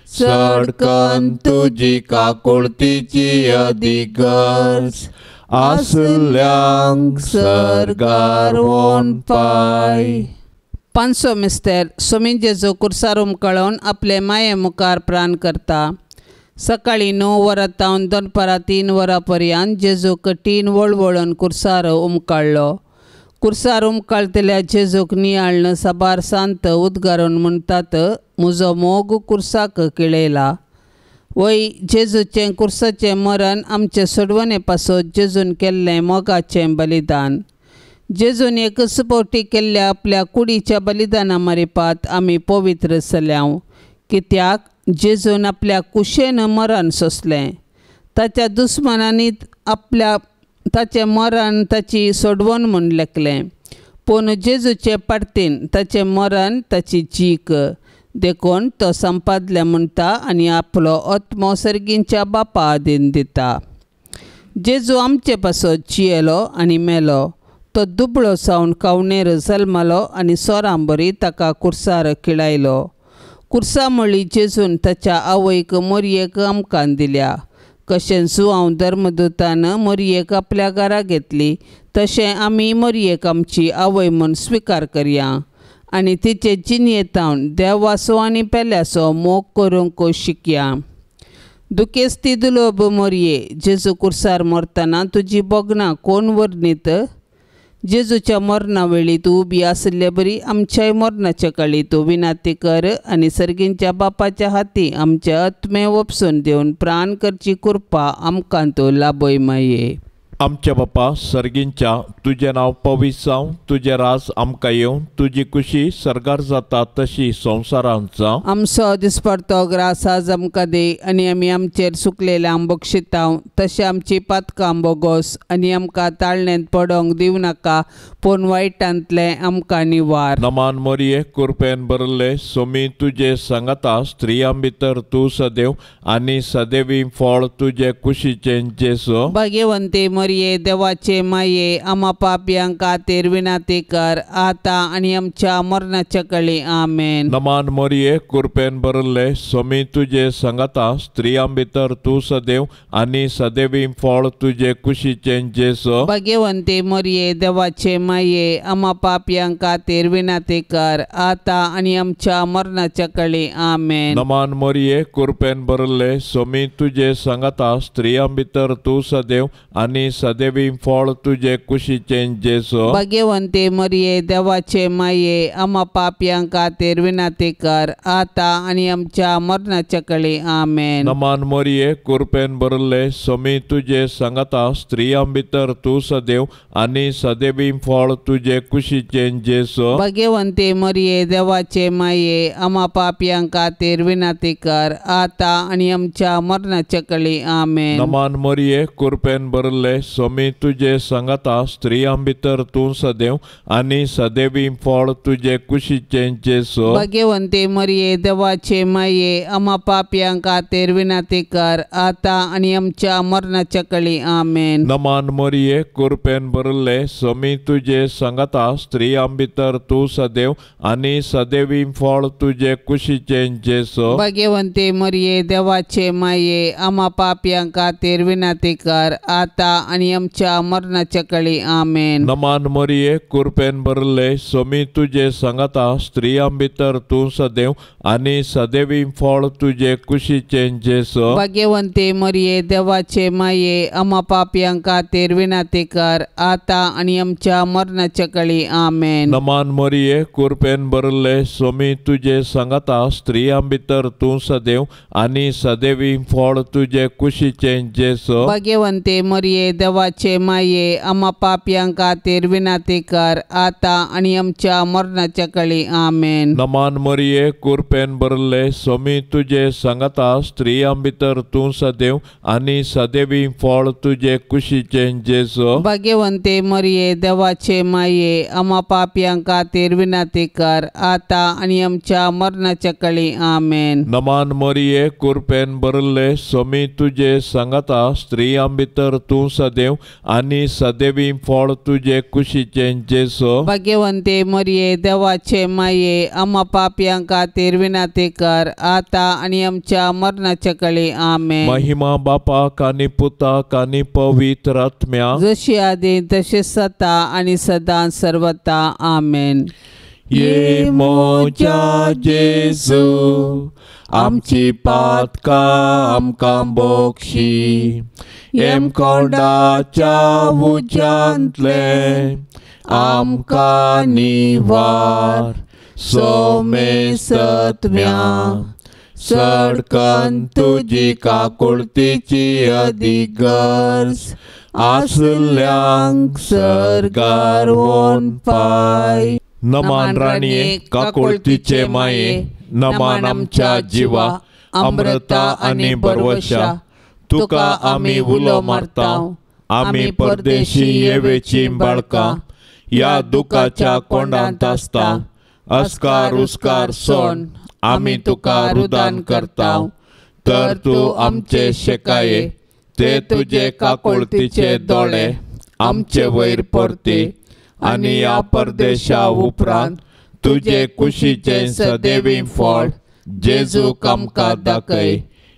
सडकन तुजी काकुळतीची अधिगर्ज आसल्यांक सर्गार वोन पाय. पांचसो मिस्तेर सोमी जेजू कुर्सार उमकळोवन आपले माये मुखार प्राण करता. सकाळीं 9 वरां तावन दनपारां 3 वरां पर्यंत जेजू कठीण वळवळून कुर्सार उमकाळ्ळो. कुर्सार उमकाळतल्या जेजूक नियाळ्ळन साबार सांत उद्गारून म्हणटात, म्हजो मोग कुर्साक केळयला. वय जेजूचें कुर्साचें मरण आमचे सोडवणे पासत जेजून केल्लें मोगाचें बलिदान. जेजून एकच फावटी केल्ल्या आपल्या कुडीच्या बलिदाना मारिपात आमी पवित्र जाल्याव, कित्याक जेजून आपल्या कुशेन मरण सोंसलें. ताच्या दुस्मानांनी आपल्या ताचें मरण ताची सोडवण म्हूण लेखलें, पूण जेजूचे पार्तीन ताचें मरण ताची जीक, देखून तो संपादलें म्हणटा आनी आपलो आत्मो सर्गींच्या बापा आदीन दिता. जेजू आमचे पासत जियेलो आनी मेलो. तो दुबळो जावन कावणेर जल्मलो आनी सोरां बरी ताका कुर्सार खिळायलो. कुर्सा म्हळी जेजून ताच्या आवयक मोरयेक आमकां दिल्या. कशें जुआंव धर्मदूतान मोरयेक आपल्या घरा घेतली तशें आमी मोरयेक आमची आवय म्हूण स्विकार करया आनी तिचे जिणयेंतावन देवाचो आनी पेल्याचो मोग करूंक शिकया. दुखेस्ती दुलोब मोरये, जेजू कुर्सार मरतना तुजी भोगणां कोण वर्णीत? जेजूच्या मरणा वेळी तूं उबी आशिल्ले बरी आमच्याय मरणाच्या काळी तूं विनाती कर आनी सर्गींच्या बापाच्या हाती आमचे आत्मे वपसून दिवन प्राण करची कृपा आमकां तूं लाभय माये. आमच्या बापा सर्गींच्या, तुजें नांव पवित्र जावं, तुजें राज आमकां येवं, तुजी कुशी सर्गार जाता तशी संवसारांत जावं. आमचो दिसपडतो ग्रास आज आमकां दी आनी आमी आमचेर सुकलेल्या बक्षिताव तशें आमची पातकां बोगोस आनी आमकां ताळण्यांत पडोंक दिवं नाका, पूण वायटांतलें आमकां निवार. नमान मरिये कृपेन भरले सोमी तुजे सांगाता, स्त्रियां भितर तूं सदैव आनी सदैवी फळ तुजे कुशीचें जेजू. भाग्यवंती मरिये देवाचे माये आमा पापयां खातीर विनाती कर आतां आनी आमच्या मरणाच्या काळी आमेन. नमान मरिये कृपेन भरले सोमी तुजे सांगाता, स्त्रियां भितर तूं सदैव आनी सदैवी फळ तुजे कुशीचें जेजू. भाग्यवंती मरिये देवाचे माये आमा पापयां खातीर विनाती कर आतां आनी आमच्या मरणाच्या काळी आमेन. नमान मरिये कृपेन भरले सोमी तुजे सांगाता, स्त्रियां भितर तूं सदैव आनी सदैवी फळ तुजे कुशीचें जेजू. भाग्यवंती मरिये देवाचे माये आमा पापयां खातीर विनाती कर आतां आनी आमच्या मरणाच्या काळी आमेन. नमान मरिये कृपेन भरले सोमी तुजे सांगाता, स्त्रियां भितर तूं सदैव आनी सदैवी फळ तुजे कुशीचें जेजू. भाग्यवंती मरिये देवाचे माये आमा पापयां खातीर विनाती कर आतां आनी आमच्या मरणाच्या काळी आमेन. नमान मरिये कृपेन भरले सोमी तुजे सांगाता स्त्रियां भितर तूं सदैव आनी सदैवी फळ तुजे कुशीचें जेजू। भाग्यवंते मरिये देवाचे माये आमा पापयां खातीर विनंती कर आतां आनी आमच्या मरणाच्या कळी आमेन। नमान मरिये कृपेन भरिल्ले सोमी तुजे सांगाता स्त्रियां भितर तूं सदैव आनी सदैवी फळ तुजे कुशीचें जेजू। भाग्यवंते मरिये देवाचे माये आमा पापयां खातीर विनंती कर आतां आनी आमच्या मरणाच्या कळी आमेन। नमान मरिये कृपेन भरिल्ले सोमी तुजे सांगाता स्त्रियां भितर तूं सदैव आनी सदैवी फळ तुजे कुशीचें जेजू। भाग्यवंते मरिये देवाचे माये आमा पापयां खातीर विनंती कर आतां आनी आमच्या मरणाच्या कळी आमेन। नमान मरिये कृपेन भरिल्ले सोमी तुजे सांगाता स्त्रियां भितर तूं सदैव आनी सदैवी फळ तुजे कुशीचें जेजू। भाग्यवंते मरिये देवाचे माये आमा पापयां खातीर विनंती कर आतां आनी आमच्या मरणाच्या कळी आमेन। नमान मरिये कृपेन भरिल्ले सोमी तुजे सांगाता स्त्रियां भितर तूं सदैव आनी सदैवी फळ तुजे कुशीचें जेजू। भाग्यवंते मरिये देवाचे माये आमा पापयां खातीर विनंती कर आतां आनी आमच्या मरणाच्या कळी आमेन। नमान मरिये कृपेन भरिल्ले सोमी तुजे सांगाता स्त्रियां भितर तूं सदैव आनी सदैवी फळ तुजे कुशीचें जेजू। भाग्यवंते मरिये देवाचे माये आमा पापयां खातीर विनंती कर आतां आनी आमच्या मरणाच्या कळी आमेन। महिमा बापाक आनी पुताक आनी पवित्र आत्म्याक, जशी आदी तशी सता आनी सदां सर्वता आमेन। ये मोजा जेजू आमची पातकां आमकां बोक्षी, हेमकोंडाच्या उज्यांतले आमकां निवार, सोमेसत्म्या सडकन तुजी काकुळतीची अदीक गरज आसल्यांक सर्गार वोन पाय। नमान राणये काकुळतीचे माये, नमान आमच्या जिवा अमृता आनी बरवशा, तुका आमी उलो मारता, आमी परदेशी येवेची बाळकां ह्या दुखाच्या कोंडांत आसता, अस्कार उस्कार सोण आमी तुका रुदान करता, तर तूं आमचे शेकाये ते तुजे काकुळतीचे दोळे आमचे वयर परती आनी ह्या परदेशा उपरांत तुजे कुशीचें सदैवी फळ जेजूक आमकां दाखय।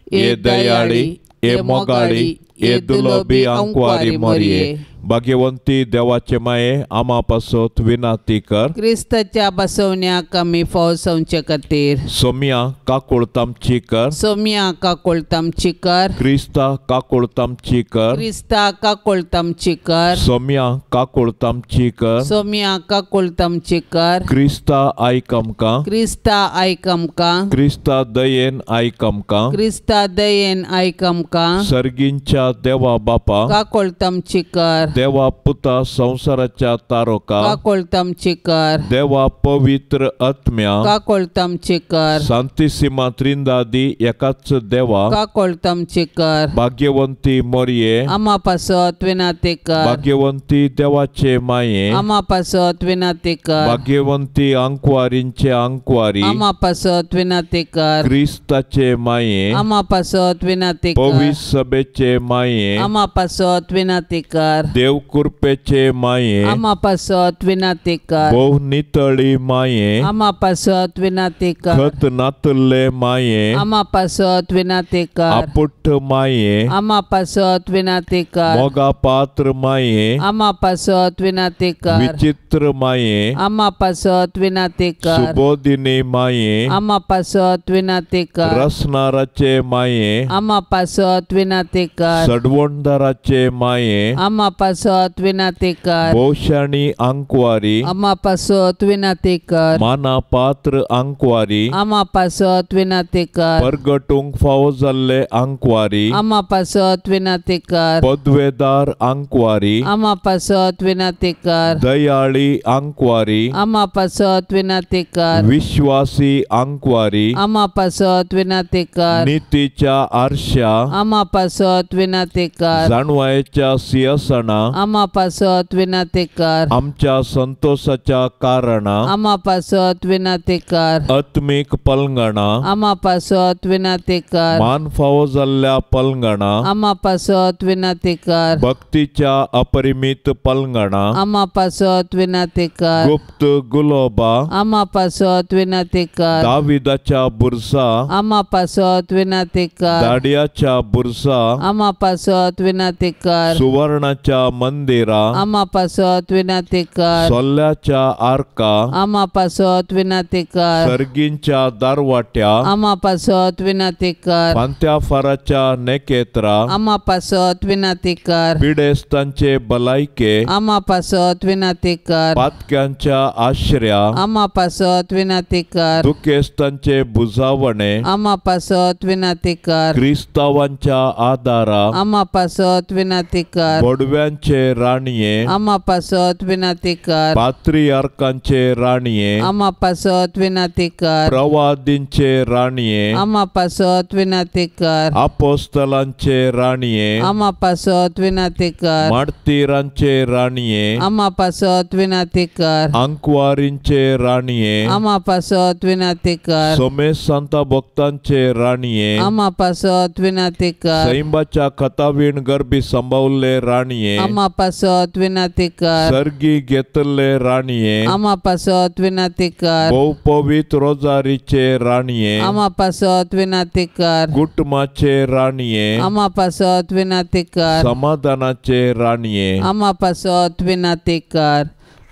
हे दयाळी, हे मोगाळी, हे दुलोबी आंकवारी मरिये, भाग्यवंती देवाचे माये आमा पासत विनंती कर। क्रिस्ताच्या बसवण्याक आमी फौसवचे खातीर सोम्या काकुळतामची कर, सोम्या काकुळतामची कर, क्रिस्ता काकुळतामची कर, क्रिस्ता काकुळतामची कर, सोम्या काकुळतामची कर, सोम्या काकुळतामची कर, क्रिस्ता आयक आमकां, क्रिस्ता आयक आमकां, क्रिस्ता दयेन आयक आमकां, क्रिस्ता दयेन आयक आमकां, सर्गींच्या देवा बापा काकुळतामची कर, देवा पुता संवसाराच्या तारोका काकुळतामची कर, देवा पवित्र आत्म्या काकुळतामची कर, सांतिसिमा त्रिंदादी एकाच देवा काकुळतामची कर, भाग्यवंती मरिये आमा पासत विनंती कर, भाग्यवंती देवाचे माये आमा पासत विनंती कर, भाग्यवंती आंकवारींचे आंकवारी आमा पासत विनंती कर, क्रिस्ताचे माये आमा पासत विनंती कर, पवित्र सभेचे माये आमा पासत विनंती कर, देव कृपेचे माये आमा पासत विनंती कर, भोव नितळी माये आमा पासत विनंती कर, खत नातल्ले माये आमा पासत विनंती कर, आपुट्ट माये आमा पासत विनंती कर, मोगा पात्र माये आमा पासत विनंती कर, विचित्र माये आमा पासत विनंती कर, सुबोधिनी माये आमा पासत विनंती कर, रसनाराचे माये आमा पासत विनंती कर, सडवणदाराचे माये आमा पासत विनाती कर। भोवशाणी आंकवारी आमा पासत विनाती कर। माना पात्र आंकवारी आमा पासत विनाती कर। परगटूंक फावो जाल्ले आंकवारी आमा पासत विनाती कर। पदवेदार आंकवारी आमा पासत विनाती कर। दयाळी आंकवारी आमा पासत विनाती कर। विश्वासी आंकवारी आमा पासत विनाती कर। नितीच्या आरशा आमा पासत विनाती कर। जाणवायेच्या सिंहासना आमा पासत विनाती कर। आमच्या संतोषाच्या कारणा आमा पासत विनाती कर। आत्मीक पलंगणा आमा पासत विनाती कर। मान फावो जाल्ल्या पलंगणा आमा पासत विनाती कर। भक्तीच्या अपरिमित पलंगणा आमा पासत विनाती कर। गुप्त गुलोबा आमा पासत विनाती कर। दाविदाच्या बुरसा आमा पासत विनाती कर। दाडियाच्या बुरसा आमा पासत विनाती कर। सुवर्णाच्या मंदिरा आमा पासत विनाती कर। सोल्ल्याच्या आर्का आमा पासत विनाती कर। सर्गींच्या दारवाट्या आमा पासत विनाती कर। फांत्या फाराच्या नेकेत्रा आमा पासत विनाती कर। पिडेस्तांचे बलायके आमा पासत विनाती कर। पातक्यांच्या आश्र्या आमा पासत विनाती कर। दुखेस्तांचे बुजावणे आमा पासत विनाती कर। क्रिस्तावांच्या आदारा आमा पासत विनाती कर। बोडव्यांचे राणये आमा पासत विनाती कर। पात्रियार्कांचे राणये आमा पासत विनाती कर। प्रवादींचे राणये आमा पासत विनाती कर। आपोस्तलांचे राणये आमा पासत विनाती कर। मार्तीरांचे राणये आमा पासत विनाती कर। आंकवारींचे राणये आमा पासत विनाती कर। सोमेश सांता भक्तांचे राणये आमा पासत विनाती कर। सैंबाच्या कथावीण गर्भी संभावल्ले राणये आमा पासत विनाती कर। सर्गी घेतल्ले राणये आमा पासत विनाती कर। भोव रोजारीचे राणये आमा पासत विनाती कर। कुटुंबाचे राणये आमा पासत विनाती कर। समाधानाचे राणये आमा पासत विनाती कर।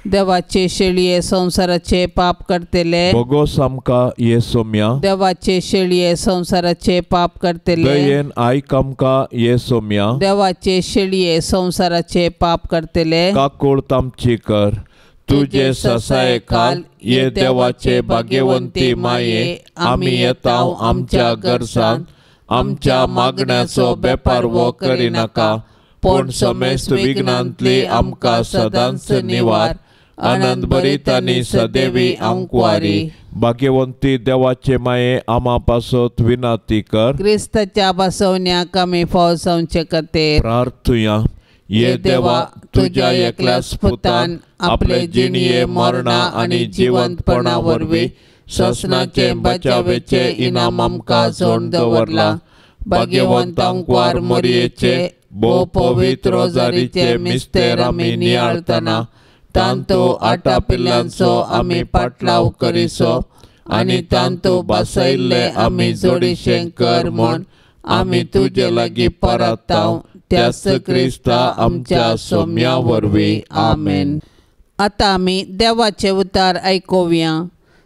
देवाचे शेळये संसाराचे पाप करतले भोगोस आमकां ये सोम्या। देवाचे शेळये संसाराचे पाप करतले दयेन आयक आमकां ये सोम्या। देवाचे शेळये संसाराचे पाप करतले काकूळ आमची कर। तुझे ससाये खाल ये देवाचे भाग्यवंती माये आमी येता आमच्या गरजान आमच्या मागण्याचो बेपारवो करिनाका पूण समेस्त विघ्नांतली आमकां सदांच निवार। आनंद भरीत आनी सदैवी आंकवारी भाग्यवंती देवाचे माये आमा पासत विनाती कर। क्रिस्ताच्या बसवण्याक आमी फाव जावचे खातीर प्रार्थुया। ये देवा तुझ्या एकल्याच पुतान आपले जिणये मरणा आनी जिवंतपणा वरवीं ससनाचे बचावेचे इनाम आमकां जोड दवरला। भाग्यवंत आंकवार मोरयेचे भोव पवित्र रोजारीचे मिस्तेर आमी नियाळतना तांतो आटा पिल्लांचो आमी पाटलाव करिसो आनी तांतो बसयल्ले आमी जोडीशें कर म्हूण आमी तुजे लागीं परताव त्याच क्रिस्ता आमच्या सोम्या वरवीं आमेन। आतां आमी देवाचे उतार आयकुया।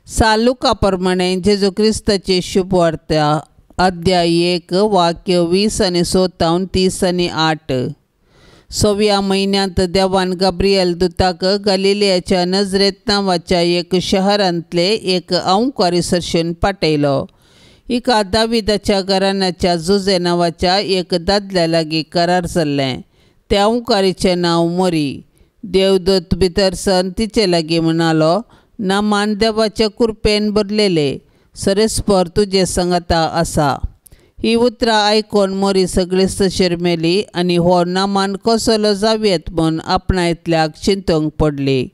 सालुका प्रमाणे जेजू क्रिस्ताची शुभवार्ता अध्याय 1 वाक्य 20 आनी 6 30 आनी 8। सव्या म्हयन्यांत देवान गाब्रियल दुताक गलिलियाच्या नजरेत नांवाच्या एक शहरांतले एक अंवकारी सरशेन पाठयलो। हिका दाविदाच्या घराण्याच्या जुजे नांवाच्या एक दादल्या लागीं करार जाल्लें। त्या अंवकारीचें नांव मोरी। देवदूत भितर सन तिचे लागीं म्हणालो, नामान देवाचे कुरपेन भरलेले सरेस्पर तुजे संगता आसा। ही उतरां आयकून मोरी सगळीच शिरमेली आनी हो नामान कसलो जावयेत म्हूण आपणायतल्याक चिंतूंक पडली।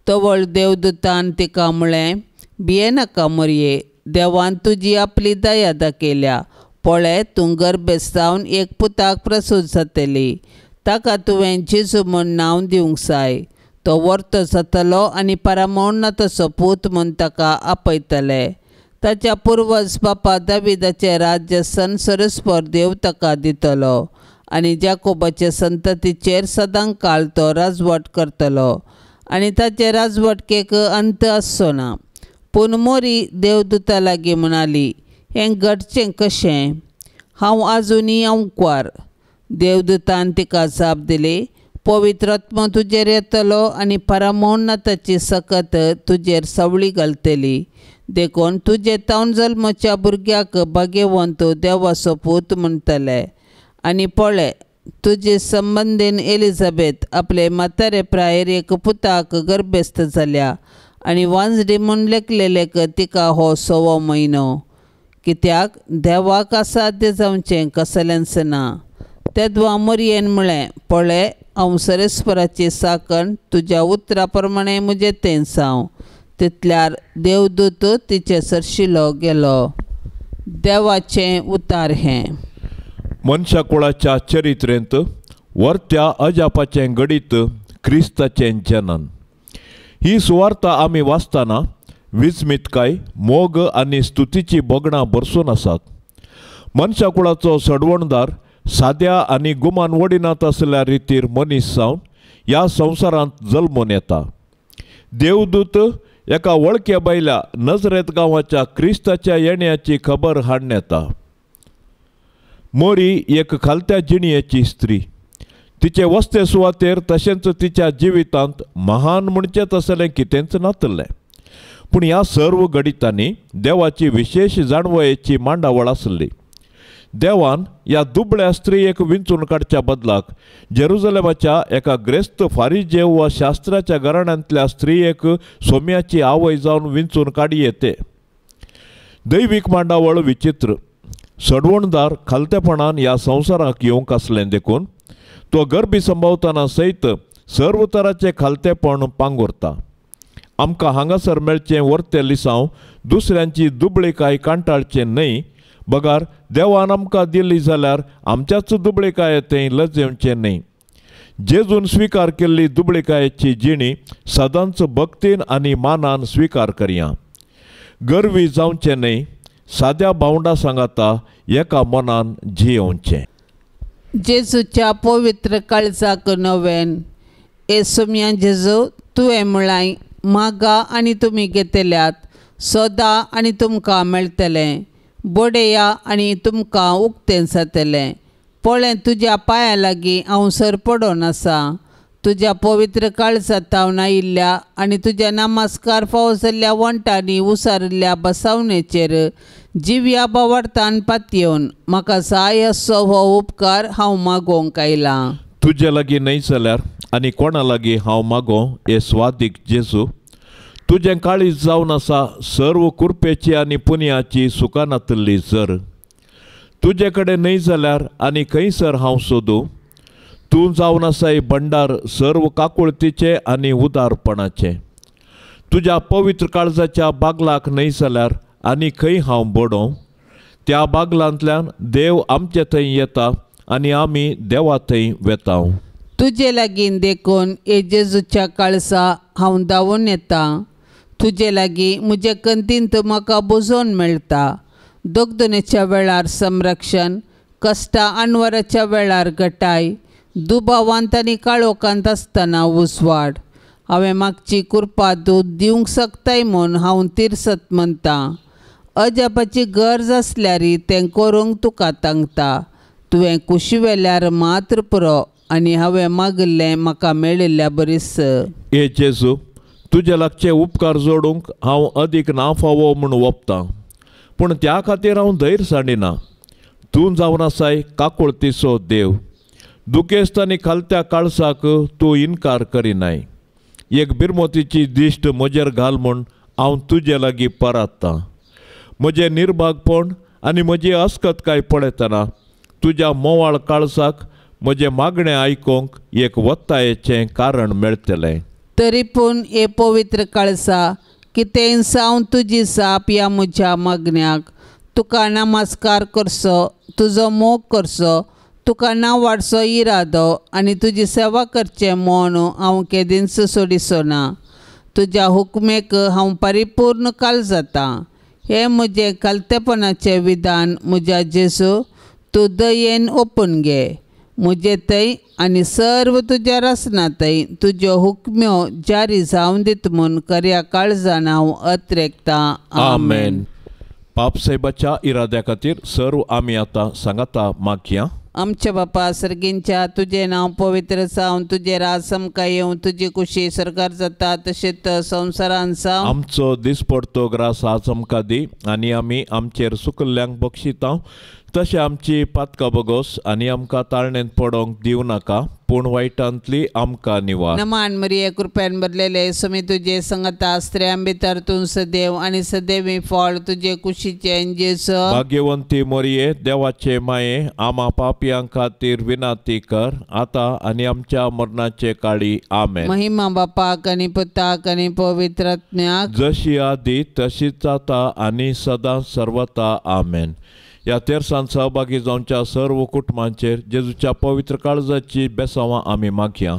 तवळ देवदूतान तिका म्हळें, भियेनाका मोरये, देवान तुजी आपली दया दाखयल्या। पळय, तूं गर्भेस्त जावन एक पुताक प्रसूत जातली, ताका तुवें जेजू म्हूण नांव दिवंक जाय। तो वर्तो जातलो आनी परामोन्नताचो पूत म्हूण ताका आपयतले। ताच्या पुर्वज बापा दाविदाचें राज्य सन सरस्पर देव ताका दितलो आनी जाकोबाचे संततीचेर सदां काळ तो राजवट करतलो आनी ताचे राजवटकेक अंत आसचो ना। पूण मोरी देवदूता लागीं म्हणाली, हें घडचें कशें? हांव आजुनूय अंकवार। देवदूतान तिका जाप दिली, पवित्र आत्मो तुजेर येतलो आनी परमोन्नताची सकत तुजेर सावळी घालतली. देखून तुजे तावन जल्मच्या भुरग्याक भाग्यवंत देवाचो पूत म्हणटले. आनी पळय, तुजे संबंदीन एलिझाबेथ आपले म्हातारे प्रायेर एक पुताक गर्भस्थ जाल्या आनी वांजडी म्हूण लेखलेलेक तिका हो 6वो म्हयनो. कित्याक देवाक असाध्य जावचें कसलेंच ना. तेदवा मोरयेन म्हळें, पळय, हांव सरेस्वराची साकण, तुज्या उतरा प्रमाणें म्हजें तें जावं. तितल्यार देवदूत तिचे सरशिलो गेलो. देवाचें उतार हें. मनशाकुळाच्या चरित्रेंत वर्त्या अजापाचें घडीत क्रिस्ताचें जनन. ही सुवार्ता आमी वाचतना विस्मितकाय, मोग आनी स्तुतीची भोगणां भरसून आसात. मनशाकुळाचो सडवणदार साद्या आनी गुमान वडिनात आसल्या रितीर मनीस जावन ह्या संवसारांत जल्मून येता. देवदूत एका वळखे बायल्या नजरेत गांवाच्या क्रिस्ताच्या येण्याची खबर हाडून येता. मोरी एक खालत्या जिणयेची स्त्री. तिचे वस्ते सुवातेर तशेंच तिच्या जिवितांत महान म्हणचें तसलें कितेंच नातलें. पूण ह्या सर्व घडितांनी देवाची विशेश जाणवयेची मांडावळ आसली. देवान ह्या दुबळ्या स्त्रियेक विंचून काडच्या बदलाक जेरुजलेमाच्या एका ग्रेस्त फारिजेव वा शास्त्राच्या घराण्यांतल्या स्त्रियेक सोम्याची आवय जावन विंचून काडी येते. दैवीक मांडावळ विचित्र. सडवणदार खालतेपणान ह्या संवसाराक येवंक आसलें देखून तो गर्भी संभवतना सयत सर्व तराचें खालतेपण पांगुरता. आमकां हांगासर मेळचें वर्तें लिसांव दुसऱ्यांची दुबळीकाय कांटाळचें न्हय, बगार देवान आमकां दिल्ली जाल्यार आमच्याच दुबळीकाय तें लजेवचें न्हय. जेजून स्विकार केल्ली दुबळीकायेची जिणी सदांच भक्तीन आनी मानान स्विकार करया. गर्वी जावचें न्हय, साद्या भावंडा सांगाता एका मनान जियोवचें. जेजूच्या पवित्र काळजाक नवेन. ए सोम्या जेजू, तुवें म्हळां, मागा आनी तुमी घेतल्यात, सोदा आनी तुमकां मेळटलें, बडया आनी तुमकां उक्तें जातलें. पळय, तुज्या पांया लागीं हांव सर पडोन आसा. तुज्या पवित्र काळजांत आयिल्ल्या आनी तुज्या नमस्कार फावो जाल्ल्या वण्टांनी उसारिल्ल्या बसावणेचेर जिव्या बावडतान पातयेवन म्हाका जाय असो हो उपकार हांव मागोवंक आयलां. तुजे लागीं न्हय जाल्यार आनी कोणा लागीं हांव मागों हे स्वादीक जेजू, तुजें काळीज जावन आसा सर्व कुरपेची आनी पुनयाची सुखानातल्ली जर. तुजे कडेन न्हय जाल्यार आनी खंयसर हांव सोदूं? तूं जावन आसाय भंडार सर्व काकुळतीचें आनी उदारपणाचें. तुज्या पवित्र काळजाच्या बागलाक न्हय जाल्यार आनी खंय हांव बडोवं? त्या बागलांतल्यान देव आमचे थंय येता आनी आमी देवा थंय वेता. तुजे लागीं देखून हे जेजूच्या काळसा हांव धांवून येता. तुजे लागीं म्हजे कंतींत म्हाका बुजोवन मेळटा. दगदनेच्या वेळार संरक्षण, कश्टा अनवराच्या वेळार गटाय, दुबावांत आनी काळोखांत आसतना उजवाड. हांवें मागची कुरपा दूद दिवंक शकताय म्हूण हांव तिरसत म्हणटा. अजापाची गरज आसल्यार तें करूंक तुका तांकता. तुवें कुशी वेल्यार मात्र पुरो आनी हांवें मागिल्लें म्हाका मेळिल्ल्या बरीस. हे जेजू, तुजे लागचे उपकार जोडूंक हांव अदीक ना फावो म्हूण वपतां, पूण त्या खातीर हांव धैर्य सांडिना. तूं जावन आसाय काकुळतीचो देव. दुखेस्त आनी खालत्या काळसाक तूं इनकार करिनाय. एक बिरमोतीची दिश्ट म्हजेर घाल म्हूण हांव तुजे लागीं परात्तां. म्हजें निर्भागपण आनी म्हजी अस्कतकाय पळयतना तुज्या मोवाळ काळसाक म्हजें मागणें आयकूंक एक वत्तायेचें कारण मेळटलें. तरी पूण हे पवित्र काळसा, कितें सावन तुजी जाप ह्या म्हज्या मागण्याक. तुका नमस्कार करचो, तुजो मोग करचो, तुका ना वाडचो इरादो आनी तुजी सेवा करचें म्हूण हांव केदींच सोडिचो ना. तुज्या हुकमेक हांव परिपूर्ण काल जाता. हें म्हजें खालतेपणाचें विधान म्हज्या जेजू, तूं दयेन ओपून घे. म्हजे थंय आनी सर्व तुज्या रसना थंय तुज्यो हुकम्यो जारी जावन दित म्हूण खऱ्या काळजान हांव अत्रेकतां. आमेन. पापसाहेबाच्या इराद्या खातीर सर्व आमी आतां सांगाता मागया. आमच्या बापा सर्गींच्या तुजें नांव पवित्र जावं, तुजें राज आमकां येवं, तुजी कुशी सरकार जाता तशेंच संवसारान जावं. आमचो दिसपडतो ग्रास आज आमकां दी आनी आमी आमचेर सुकल्ल्यांक बक्षिता तशें आमची पातकां बगोस आनी आमकां ताळणेंत पडोंक दिवं नाका, पूण वायटांतली आमकां निवार. नमान मरिये, कृपेन भरलेले, स्वामी तुजे संगता, स्त्रियां भितर तूं सदैव आनी सदैवी फळ तुजे कुशीचें जेजू. भाग्यवंती मरिये, देवाचे माये, आमा पापयां खातीर विनाती कर आतां आनी आमच्या मरणाचे काळी. आमेन. महिमा बापाक आनी पुताक आनी पवित्र आत्म्याक, जशी आदी तशीच आतां आनी सदां सर्वता. आमेन. ह्या तेरसान सहभागी जावच्या सर्व कुटुंबांचेर जेजूच्या पवित्र काळजाची बेसांवां आमी मागया.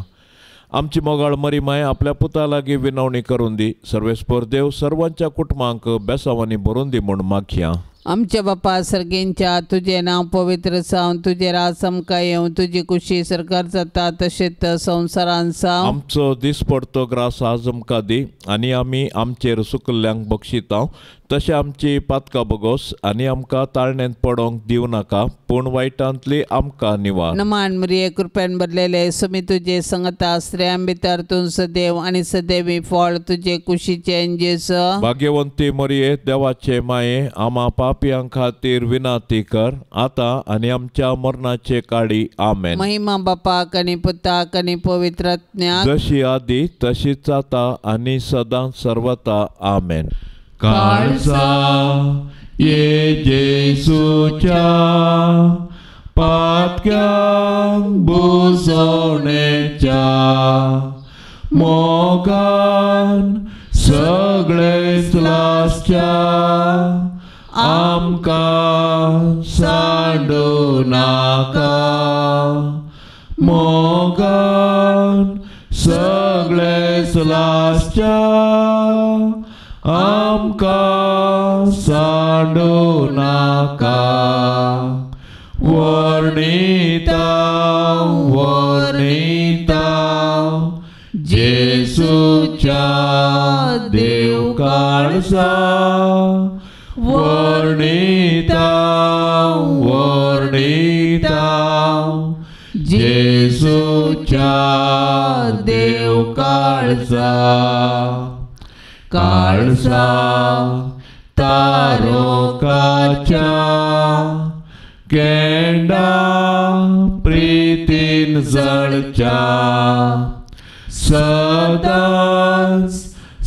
आमची मोगाळ मरी माय आपल्या पुता लागीं विनवणी करून दी. सर्वेस्पर देव सर्वांच्या कुटुंबांक बेसांवांनी भरून दी म्हूण मागया. आमच्या बापा सर्गींच्या तुजें नांव पवित्र जावं, तुजें राज आमकां येवं, तुजी कुशी सरकार जाता तशेंच संवसारान जावं. आमचो दिसपडतो ग्रास आज आमकां दी आनी आमी आमचेर सुकल्ल्यांक बक्षिता तशें आमची पातकां बगोस आनी आमकां ताळणेंत पडोंक दिवं नाका, पूण वायटांतली आमकां निवार. नमान मरिये, कृपेन भरलेले, स्वामी तुजे संगता, स्त्रियां भितर तूं सदैव आनी सदैवी फळ तुजे कुशीचें जेजू. भाग्यवंती मरिये, देवाचे माये, आमा पापयां खातीर विनाती कर आतां आनी आमच्या मरणाचे काळी. आमेन. महिमा बापाक आनी पुताक आनी पवित्र आत्म्याक, जशी आदी तशीच आतां आनी सदां सर्वता. आमेन. काळजा ये जेजूच्या पातक्यांक बुजवणेच्या मोगान सगळेच लासच्या आमकां सांडू नाका, मोगान सगळेच लासच्या आमकां सांडू नाका. वर्णिता वर्णिता जेजूच्या देव काळजा, वर्णिता वर्णिता जेजूच्या देव काळजा. काळजा तारोकाच्या केंडा प्रीतीन जळच्या सदांच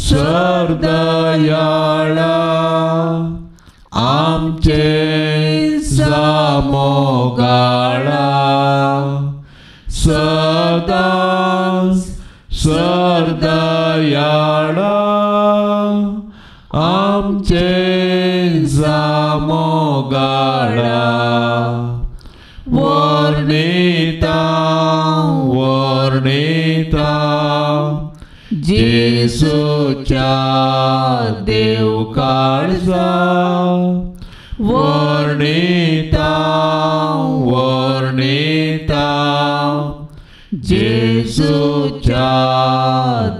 सरदयाळा आमचे जामोगाळा, सदांच सरदयाळा आमचे जामोगाळा. वर्णिता वर्णिता जेजूच्या देव काळजा, वर्णिता वर्णिता जेजूच्या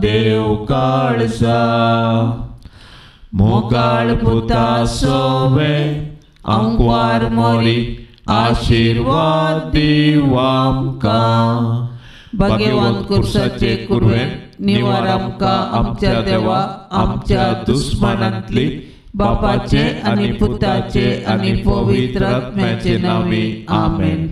देव काळजा. मोगाळ पुता सोवे आंकवार मोरी आशीर्वाद दिव आमकां. भाग्यवान कुर्साचे कुरवेन निवार आमकां आमच्या देवा आमच्या दुस्मानांतली, बापाचे आनी पुताचे आनी पवित्र आत्म्याचे नांवी. आमेन.